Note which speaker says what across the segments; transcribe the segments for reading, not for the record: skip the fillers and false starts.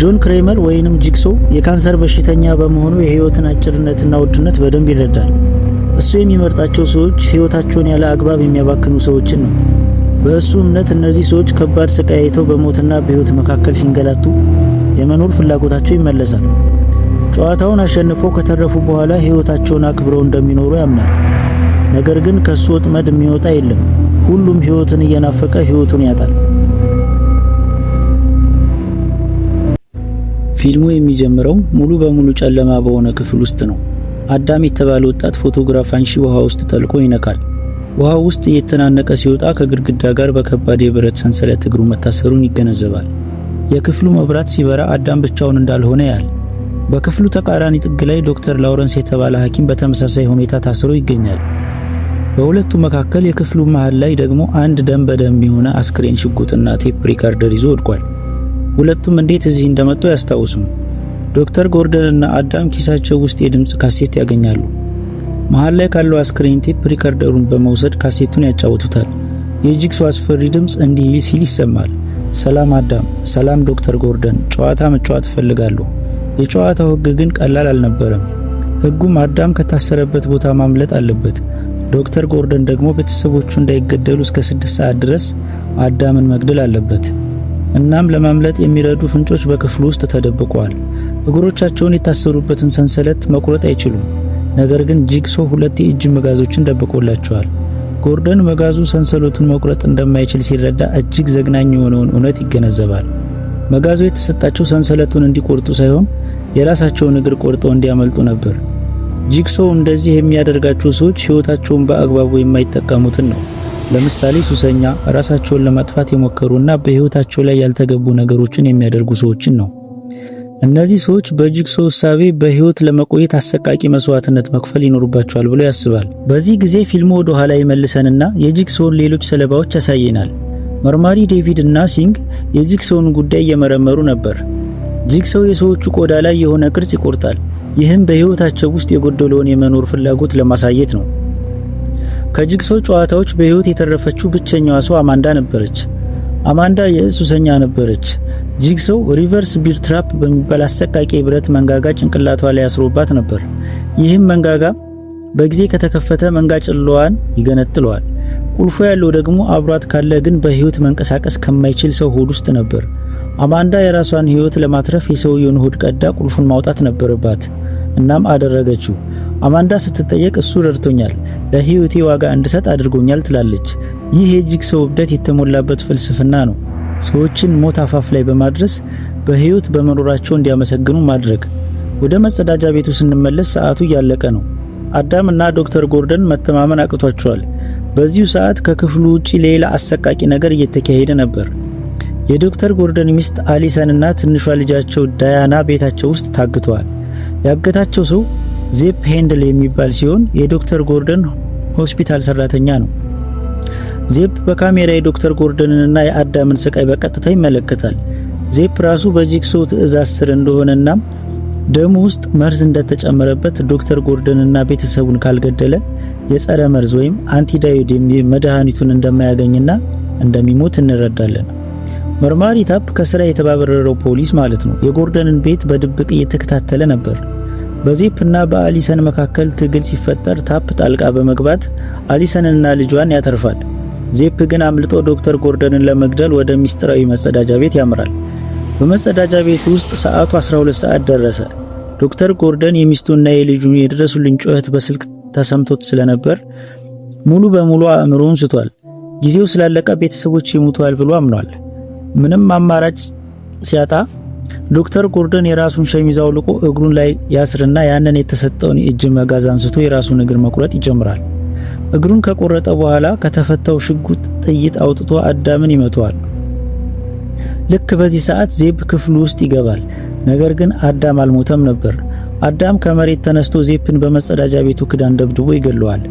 Speaker 1: ጆን ክሬመር ወይንም ጂግሶ የካንሰር በሽተኛ በመሆኑ የህይወትን አጭርነትና ውድነት በደንብ ይረዳል። እሱ የሚመርጣቸው ሰዎች ህይወታቸውን ያለ አግባብ የሚያባክኑ ሰዎችን ነው። በእሱ እምነት እነዚህ ሰዎች ከባድ ስቃይ አይተው በሞትና በህይወት መካከል ሲንገላቱ የመኖር ፍላጎታቸው ይመለሳል። ጨዋታውን አሸንፈው ከተረፉ በኋላ ህይወታቸውን አክብረው እንደሚኖሩ ያምናል። ነገር ግን ከሱ ወጥመድ የሚወጣ የለም። ሁሉም ህይወትን እየናፈቀ ህይወቱን ያጣል። ፊልሙ የሚጀምረው ሙሉ በሙሉ ጨለማ በሆነ ክፍል ውስጥ ነው። አዳም የተባለ ወጣት ፎቶግራፍ አንሺ ውሃ ውስጥ ጠልቆ ይነቃል። ውሃ ውስጥ እየተናነቀ ሲወጣ ከግድግዳ ጋር በከባድ የብረት ሰንሰለት እግሩ መታሰሩን ይገነዘባል። የክፍሉ መብራት ሲበራ አዳም ብቻውን እንዳልሆነ ያያል። በክፍሉ ተቃራኒ ጥግ ላይ ዶክተር ላውረንስ የተባለ ሐኪም በተመሳሳይ ሁኔታ ታስሮ ይገኛል። በሁለቱ መካከል የክፍሉ መሃል ላይ ደግሞ አንድ ደም በደም የሆነ አስክሬን ሽጉጥና tape recorder ይዞ ወድቋል። ሁለቱም እንዴት እዚህ እንደመጡ አያስታውሱም። ዶክተር ጎርደን እና አዳም ኪሳቸው ውስጥ የድምፅ ካሴት ያገኛሉ። መሃል ላይ ካለው አስክሬን tape recorder ኡን በመውሰድ ካሴቱን ያጫውቱታል። የጂግሶ አስፈሪ ድምፅ እንዲህ ሲል ይሰማል። ሰላም አዳም፣ ሰላም ዶክተር ጎርደን፣ ጨዋታ መጫወት እፈልጋለሁ። የጨዋታው ሕግ ግን ቀላል አልነበረም። ሕጉም አዳም ከታሰረበት ቦታ ማምለጥ አለበት። ዶክተር ጎርደን ደግሞ ቤተሰቦቹ እንዳይገደሉ እስከ 6 ሰዓት ድረስ አዳምን መግደል አለበት። እናም ለማምለጥ የሚረዱ ፍንጮች በክፍሉ ውስጥ ተደብቀዋል። እግሮቻቸውን የታሰሩበትን ሰንሰለት መቁረጥ አይችሉም። ነገር ግን ጂግሶ ሁለት የእጅ መጋዞችን ደብቆላቸዋል። ጎርደን መጋዙ ሰንሰለቱን መቁረጥ እንደማይችል ሲረዳ እጅግ ዘግናኝ የሆነውን እውነት ይገነዘባል። መጋዙ የተሰጣቸው ሰንሰለቱን እንዲቆርጡ ሳይሆን የራሳቸውን እግር ቆርጠው እንዲያመልጡ ነበር። ጂግሶ እንደዚህ የሚያደርጋቸው ሰዎች ሕይወታቸውን በአግባቡ የማይጠቀሙትን ነው። ለምሳሌ ሱሰኛ፣ ራሳቸውን ለማጥፋት የሞከሩና በሕይወታቸው ላይ ያልተገቡ ነገሮችን የሚያደርጉ ሰዎችን ነው። እነዚህ ሰዎች በጂግሶ እሳቤ በሕይወት ለመቆየት አሰቃቂ መስዋዕትነት መክፈል ይኖርባቸዋል ብሎ ያስባል። በዚህ ጊዜ ፊልሙ ወደ ኋላ ይመልሰንና የጂግሶውን ሌሎች ሰለባዎች ያሳየናል። መርማሪ ዴቪድ እና ሲንግ የጂግሶውን ጉዳይ እየመረመሩ ነበር። ጂግሶው የሰዎቹ ቆዳ ላይ የሆነ ቅርጽ ይቆርጣል። ይህም በሕይወታቸው ውስጥ የጎደለውን የመኖር ፍላጎት ለማሳየት ነው። ከጂግሶ ጨዋታዎች በሕይወት የተረፈችው ብቸኛዋ ሰው አማንዳ ነበረች። አማንዳ የእጽ ሱሰኛ ነበረች። ጂግሶው reverse bear trap በሚባል አሰቃቂ የብረት መንጋጋ ጭንቅላቷ ላይ አስሮባት ነበር። ይህም መንጋጋ በጊዜ ከተከፈተ መንጋጭላዋን ይገነጥለዋል። ቁልፉ ያለው ደግሞ አብሯት ካለ ግን በሕይወት መንቀሳቀስ ከማይችል ሰው ሆድ ውስጥ ነበር። አማንዳ የራሷን ሕይወት ለማትረፍ የሰውየውን ሆድ ቀዳ ቁልፉን ማውጣት ነበረባት። እናም አደረገችው። አማንዳ ስትጠየቅ እሱ ረድቶኛል፣ ለሕይወቴ ዋጋ እንድሰጥ አድርጎኛል ትላለች። ይህ የጂግሶው እብደት የተሞላበት ፍልስፍና ነው። ሰዎችን ሞት አፋፍ ላይ በማድረስ በሕይወት በመኖራቸው እንዲያመሰግኑ ማድረግ። ወደ መጸዳጃ ቤቱ ስንመለስ ሰዓቱ እያለቀ ነው። አዳም እና ዶክተር ጎርደን መተማመን አቅቷቸዋል። በዚሁ ሰዓት ከክፍሉ ውጪ ሌላ አሰቃቂ ነገር እየተካሄደ ነበር። የዶክተር ጎርደን ሚስት አሊሰን እና ትንሿ ልጃቸው ዳያና ቤታቸው ውስጥ ታግተዋል። ያገታቸው ሰው ዜፕ ሄንድል የሚባል ሲሆን የዶክተር ጎርደን ሆስፒታል ሰራተኛ ነው። ዜፕ በካሜራ የዶክተር ጎርደንንና የአዳምን ስቃይ በቀጥታ ይመለከታል። ዜፕ ራሱ በጂግሶ ትዕዛዝ ስር እንደሆነና ደሙ ውስጥ መርዝ እንደተጨመረበት ዶክተር ጎርደንና ቤተሰቡን ካልገደለ የጸረ መርዝ ወይም antidote መድኃኒቱን እንደማያገኝና እንደሚሞት እንረዳለን። መርማሪ ታፕ ከስራ የተባረረው ፖሊስ ማለት ነው፣ የጎርደንን ቤት በድብቅ እየተከታተለ ነበር። በዜፕ እና በአሊሰን መካከል ትግል ሲፈጠር ታፕ ጣልቃ በመግባት አሊሰንና ልጇን ያተርፋል። ዜፕ ግን አምልጦ ዶክተር ጎርደንን ለመግደል ወደ ሚስጥራዊ መጸዳጃ ቤት ያምራል። በመጸዳጃ ቤት ውስጥ ሰዓቱ 12 ሰዓት ደረሰ። ዶክተር ጎርደን የሚስቱና የልጁን የድረሱልኝ ጩኸት በስልክ ተሰምቶት ስለነበር ሙሉ በሙሉ አእምሮውን ስቷል። ጊዜው ስላለቀ ቤተሰቦቼ ሞተዋል ብሎ አምኗል። ምንም አማራጭ ሲያጣ ዶክተር ጎርደን የራሱን ሸሚዝ አውልቆ እግሩን ላይ ያስርና ያንን የተሰጠውን የእጅ መጋዝ አንስቶ የራሱን እግር መቁረጥ ይጀምራል። እግሩን ከቆረጠ በኋላ ከተፈታው ሽጉጥ ጥይት አውጥቶ አዳምን ይመታዋል። ልክ በዚህ ሰዓት ዜፕ ክፍሉ ውስጥ ይገባል። ነገር ግን አዳም አልሞተም ነበር። አዳም ከመሬት ተነስቶ ዜፕን በመጸዳጃ ቤቱ ክዳን ደብድቦ ይገለዋል።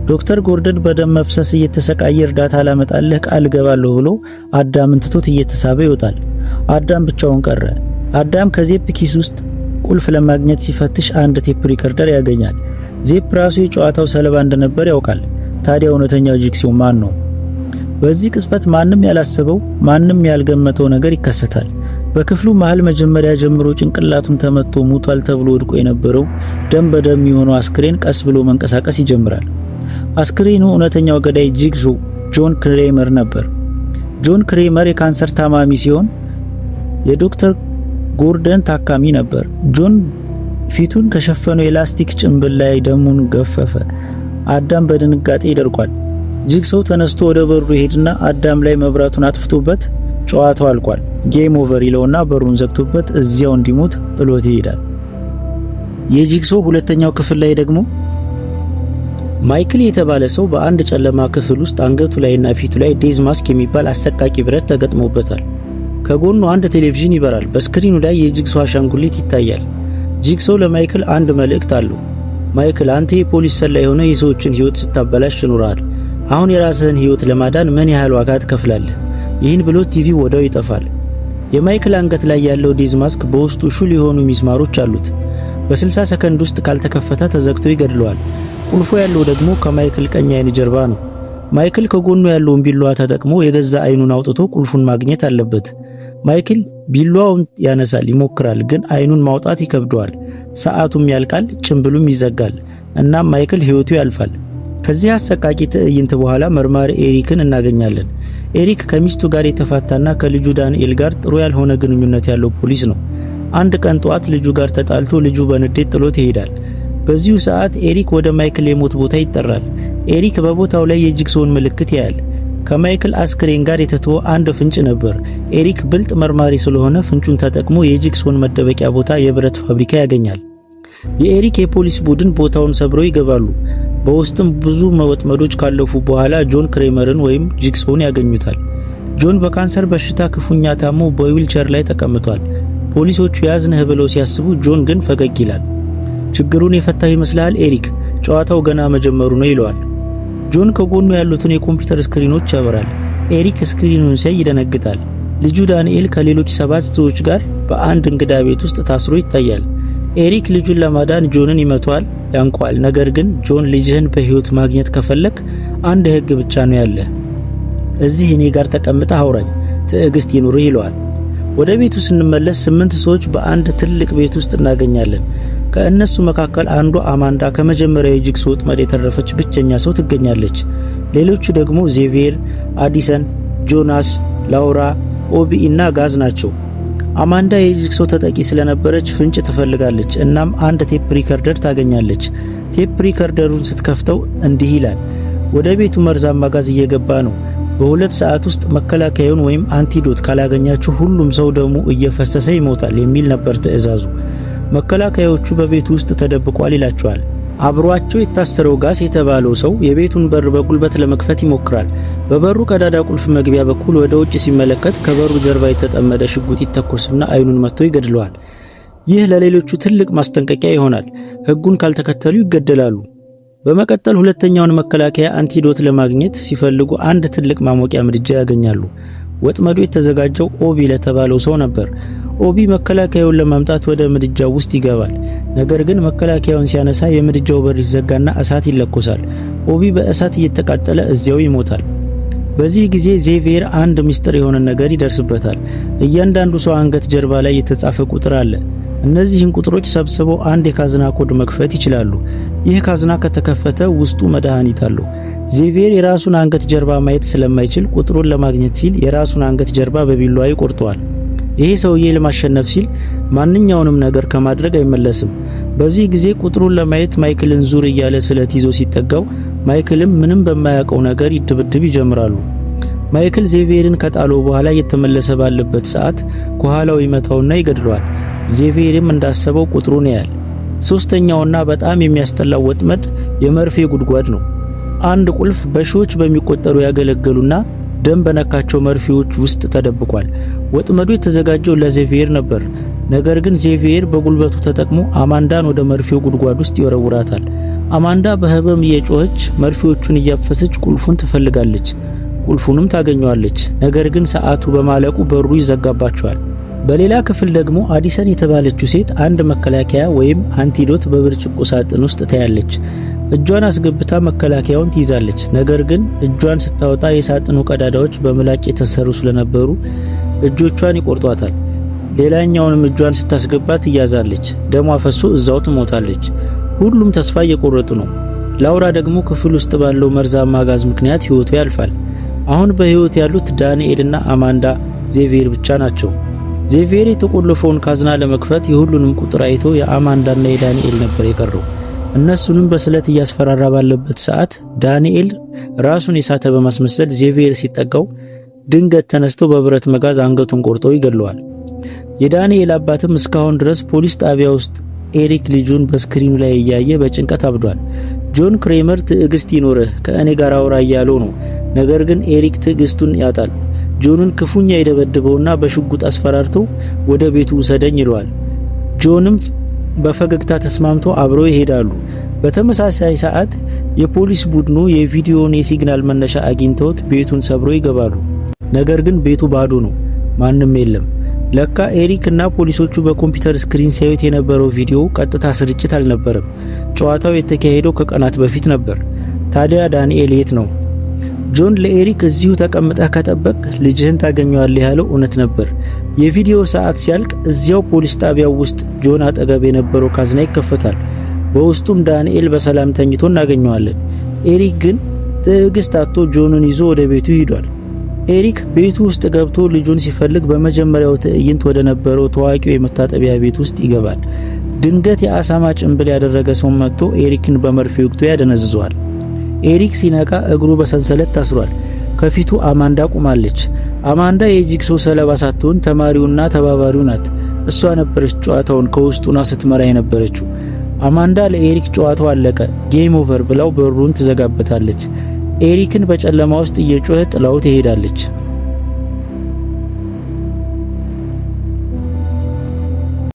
Speaker 1: ዶክተር ጎርደን በደም መፍሰስ እየተሰቃየ እርዳታ ላመጣልህ ቃል እገባለሁ ብሎ አዳምን ትቶት እየተሳበ ይወጣል። አዳም ብቻውን ቀረ። አዳም ከዜፕ ኪስ ውስጥ ቁልፍ ለማግኘት ሲፈትሽ አንድ tape recorder ያገኛል። ዜፕ ራሱ የጨዋታው ሰለባ እንደነበር ያውቃል። ታዲያ እውነተኛው ጂግሶው ማን ነው? በዚህ ቅጽበት ማንም ያላሰበው ማንም ያልገመተው ነገር ይከሰታል። በክፍሉ መሃል መጀመሪያ ጀምሮ ጭንቅላቱን ተመቶ ሙቷል ተብሎ ወድቆ የነበረው ደም በደም የሆነው አስክሬን ቀስ ብሎ መንቀሳቀስ ይጀምራል። አስክሬኑ እውነተኛው ገዳይ ጂግሶ ጆን ክሬመር ነበር። ጆን ክሬመር የካንሰር ታማሚ ሲሆን የዶክተር ጎርደን ታካሚ ነበር። ጆን ፊቱን ከሸፈነው የላስቲክ ጭንብል ላይ ደሙን ገፈፈ። አዳም በድንጋጤ ይደርቋል። ጂግሶው ተነስቶ ወደ በሩ ይሄድና አዳም ላይ መብራቱን አጥፍቶበት ጨዋታው አልቋል፣ game over ይለውና በሩን ዘግቶበት እዚያው እንዲሞት ጥሎት ይሄዳል። የጂግሶ ሁለተኛው ክፍል ላይ ደግሞ ማይክል የተባለ ሰው በአንድ ጨለማ ክፍል ውስጥ አንገቱ ላይና ፊቱ ላይ death mask የሚባል አሰቃቂ ብረት ተገጥሞበታል። ከጎኑ አንድ ቴሌቪዥን ይበራል። በ screen ኑ ላይ የጂግሶ አሻንጉሊት ይታያል። ጂግሶ ለማይክል አንድ መልእክት አለው። ማይክል፣ አንተ የፖሊስ ሰላይ ሆነህ የሰዎችን ሕይወት ስታበላሽ ኖረሃል። አሁን የራስህን ሕይወት ለማዳን ምን ያህል ዋጋ ትከፍላለህ? ይህን ብሎ ቲቪ ወዲያው ይጠፋል። የማይክል አንገት ላይ ያለው death mask በውስጡ ሹል የሆኑ ሚስማሮች አሉት። በ60 ሰከንድ ውስጥ ካልተከፈተ ተዘግቶ ይገድለዋል። ቁልፉ ያለው ደግሞ ከማይክል ቀኝ አይን ጀርባ ነው። ማይክል ከጎኑ ያለውን ቢላዋ ተጠቅሞ የገዛ አይኑን አውጥቶ ቁልፉን ማግኘት አለበት። ማይክል ቢላዋውን ያነሳል፣ ይሞክራል፣ ግን አይኑን ማውጣት ይከብደዋል። ሰዓቱም ያልቃል፣ ጭንብሉም ይዘጋል። እናም ማይክል ሕይወቱ ያልፋል። ከዚህ አሰቃቂ ትዕይንት በኋላ መርማሪ ኤሪክን እናገኛለን። ኤሪክ ከሚስቱ ጋር የተፋታና ከልጁ ዳንኤል ጋር ጥሩ ያልሆነ ግንኙነት ያለው ፖሊስ ነው። አንድ ቀን ጠዋት ልጁ ጋር ተጣልቶ ልጁ በንዴት ጥሎት ይሄዳል። በዚሁ ሰዓት ኤሪክ ወደ ማይክል የሞት ቦታ ይጠራል። ኤሪክ በቦታው ላይ የጂግሶውን ምልክት ያያል። ከማይክል አስክሬን ጋር የተተወ አንድ ፍንጭ ነበር። ኤሪክ ብልጥ መርማሪ ስለሆነ ፍንጩን ተጠቅሞ የጂግሶውን መደበቂያ ቦታ የብረት ፋብሪካ ያገኛል። የኤሪክ የፖሊስ ቡድን ቦታውን ሰብረው ይገባሉ። በውስጥም ብዙ ወጥመዶች ካለፉ በኋላ ጆን ክሬመርን ወይም ጂግሶውን ያገኙታል። ጆን በካንሰር በሽታ ክፉኛ ታሞ በዊልቸር ላይ ተቀምጧል። ፖሊሶቹ ያዝንህ ብለው ሲያስቡ ጆን ግን ፈገግ ይላል። ችግሩን የፈታህ ይመስልሃል ኤሪክ? ጨዋታው ገና መጀመሩ ነው ይለዋል። ጆን ከጎኑ ያሉትን የኮምፒውተር screen ኖች ያበራል። ኤሪክ screen ኑን ሲያይ ይደነግጣል። ልጁ ዳንኤል ከሌሎች 7 ሰዎች ጋር በአንድ እንግዳ ቤት ውስጥ ታስሮ ይታያል። ኤሪክ ልጁን ለማዳን ጆንን ይመታዋል፣ ያንቀዋል። ነገር ግን ጆን ልጅህን በህይወት ማግኘት ከፈለክ አንድ ህግ ብቻ ነው ያለ፣ እዚህ እኔ ጋር ተቀምጠህ አውራኝ፣ ትዕግስት ይኑርህ ይለዋል። ወደ ቤቱ ስንመለስ 8 ሰዎች በአንድ ትልቅ ቤት ውስጥ እናገኛለን። ከእነሱ መካከል አንዱ አማንዳ ከመጀመሪያው የጂግሶ ወጥመድ የተረፈች ብቸኛ ሰው ትገኛለች። ሌሎቹ ደግሞ ዜቪየር፣ አዲሰን፣ ጆናስ፣ ላውራ፣ ኦቢ እና ጋዝ ናቸው። አማንዳ የጂግሶ ተጠቂ ስለነበረች ፍንጭ ትፈልጋለች። እናም አንድ tape recorder ታገኛለች። Tape recorder ኡን ስትከፍተው እንዲህ ይላል፦ ወደ ቤቱ መርዛማ ጋዝ እየገባ ነው። በ2 ሰዓት ውስጥ መከላከያውን ወይም antidote ካላገኛችሁ ሁሉም ሰው ደሙ እየፈሰሰ ይሞታል የሚል ነበር ትዕዛዙ። መከላከያዎቹ በቤቱ ውስጥ ተደብቋል ይላቸዋል። አብሯቸው የታሰረው ጋስ የተባለው ሰው የቤቱን በር በጉልበት ለመክፈት ይሞክራል። በበሩ ቀዳዳ ቁልፍ መግቢያ በኩል ወደ ውጭ ሲመለከት ከበሩ ጀርባ የተጠመደ ሽጉጥ ይተኮስና አይኑን መትቶ ይገድለዋል። ይህ ለሌሎቹ ትልቅ ማስጠንቀቂያ ይሆናል። ሕጉን ካልተከተሉ ይገደላሉ። በመቀጠል ሁለተኛውን መከላከያ antidote ለማግኘት ሲፈልጉ አንድ ትልቅ ማሞቂያ ምድጃ ያገኛሉ። ወጥመዱ የተዘጋጀው ኦቢ ለተባለው ሰው ነበር። ኦቢ መከላከያውን ለማምጣት ወደ ምድጃው ውስጥ ይገባል። ነገር ግን መከላከያውን ሲያነሳ የምድጃው በር ይዘጋና እሳት ይለኮሳል። ኦቢ በእሳት እየተቃጠለ እዚያው ይሞታል። በዚህ ጊዜ ዜቪየር አንድ ምስጢር የሆነ ነገር ይደርስበታል። እያንዳንዱ ሰው አንገት ጀርባ ላይ የተጻፈ ቁጥር አለ። እነዚህን ቁጥሮች ሰብስበው አንድ የካዝና ኮድ መክፈት ይችላሉ። ይህ ካዝና ከተከፈተ ውስጡ መድኃኒት አለው። ዜቪየር የራሱን አንገት ጀርባ ማየት ስለማይችል ቁጥሩን ለማግኘት ሲል የራሱን አንገት ጀርባ በቢላዋ ይቆርጠዋል። ይሄ ሰውዬ ለማሸነፍ ሲል ማንኛውንም ነገር ከማድረግ አይመለስም። በዚህ ጊዜ ቁጥሩን ለማየት ማይክልን ዙር እያለ ስለት ይዞ ሲጠጋው ማይክልም ምንም በማያውቀው ነገር ድብድብ ይጀምራሉ። ማይክል ዜቪየርን ከጣለው በኋላ እየተመለሰ ባለበት ሰዓት ከኋላው ይመታውና ይገድለዋል። ዜቪየርም እንዳሰበው ቁጥሩን ያያል። ሶስተኛውና በጣም የሚያስጠላው ወጥመድ የመርፌ ጉድጓድ ነው። አንድ ቁልፍ በሺዎች በሚቆጠሩ ያገለገሉና ደም በነካቸው መርፌዎች ውስጥ ተደብቋል። ወጥመዱ የተዘጋጀው ለዜቪየር ነበር። ነገር ግን ዜቪየር በጉልበቱ ተጠቅሞ አማንዳን ወደ መርፌው ጉድጓድ ውስጥ ይወረውራታል። አማንዳ በህመም እየጮኸች መርፌዎቹን እያፈሰች ቁልፉን ትፈልጋለች። ቁልፉንም ታገኘዋለች። ነገር ግን ሰዓቱ በማለቁ በሩ ይዘጋባቸዋል። በሌላ ክፍል ደግሞ አዲሰን የተባለችው ሴት አንድ መከላከያ ወይም antidote በብርጭቆ ሳጥን ውስጥ ታያለች። እጇን አስገብታ መከላከያውን ትይዛለች። ነገር ግን እጇን ስታወጣ የሳጥኑ ቀዳዳዎች በምላጭ የተሰሩ ስለነበሩ እጆቿን ይቆርጧታል። ሌላኛውንም እጇን ስታስገባ ትያዛለች። ደሟ ፈሶ እዛው ትሞታለች። ሁሉም ተስፋ እየቆረጡ ነው። ላውራ ደግሞ ክፍል ውስጥ ባለው መርዛማ ጋዝ ምክንያት ሕይወቱ ያልፋል። አሁን በሕይወት ያሉት ዳንኤልና አማንዳ፣ ዜቪየር ብቻ ናቸው። ዜቪየር የተቆለፈውን ካዝና ለመክፈት የሁሉንም ቁጥር አይቶ የአማንዳና የዳንኤል ነበር የቀረው። እነሱንም በስለት እያስፈራራ ባለበት ሰዓት ዳንኤል ራሱን የሳተ በማስመሰል ዜቪየር ሲጠጋው ድንገት ተነስቶ በብረት መጋዝ አንገቱን ቆርጦ ይገለዋል። የዳንኤል አባትም እስካሁን ድረስ ፖሊስ ጣቢያ ውስጥ ኤሪክ ልጁን በ screen ኑ ላይ እያየ በጭንቀት አብዷል። ጆን ክሬመር ትዕግስት ይኖርህ፣ ከእኔ ጋር አውራ እያለው ነው። ነገር ግን ኤሪክ ትዕግስቱን ያጣል። ጆንን ክፉኛ ይደበድበውና በሽጉጥ አስፈራርቶ ወደ ቤቱ ውሰደኝ ይለዋል። ጆንም በፈገግታ ተስማምቶ አብረው ይሄዳሉ። በተመሳሳይ ሰዓት የፖሊስ ቡድኑ የቪዲዮውን የ signal መነሻ አግኝተውት ቤቱን ሰብረው ይገባሉ። ነገር ግን ቤቱ ባዶ ነው፣ ማንም የለም። ለካ ኤሪክ እና ፖሊሶቹ በኮምፒውተር screen ሲያዩት የነበረው ቪዲዮ ቀጥታ ስርጭት አልነበረም። ጨዋታው የተካሄደው ከቀናት በፊት ነበር። ታዲያ ዳንኤል የት ነው? ጆን ለኤሪክ እዚሁ ተቀምጠህ ከጠበቅክ ልጅህን ታገኘዋለህ ያለው እውነት ነበር። የቪዲዮ ሰዓት ሲያልቅ እዚያው ፖሊስ ጣቢያው ውስጥ ጆን አጠገብ የነበረው ካዝና ይከፈታል። በውስጡም ዳንኤል በሰላም ተኝቶ እናገኘዋለን። ኤሪክ ግን ትዕግስት አጥቶ ጆንን ይዞ ወደ ቤቱ ሂዷል። ኤሪክ ቤቱ ውስጥ ገብቶ ልጁን ሲፈልግ በመጀመሪያው ትዕይንት ወደ ነበረው ታዋቂው የመታጠቢያ ቤት ውስጥ ይገባል። ድንገት የአሳማ ጭንብል ያደረገ ሰው መጥቶ ኤሪክን በመርፌ ወግቶ ያደነዝዘዋል። ኤሪክ ሲነቃ እግሩ በሰንሰለት ታስሯል። ከፊቱ አማንዳ ቆማለች። አማንዳ የጂግሶ ሰለባ ሳትሆን ተማሪውና ተባባሪው ናት። እሷ ነበረች ጨዋታውን ከውስጥ ሆና ስትመራ የነበረችው። አማንዳ ለኤሪክ ጨዋታው አለቀ፣ game over ብላው በሩን ትዘጋበታለች። ኤሪክን በጨለማ ውስጥ እየጮኸ ጥላው ትሄዳለች።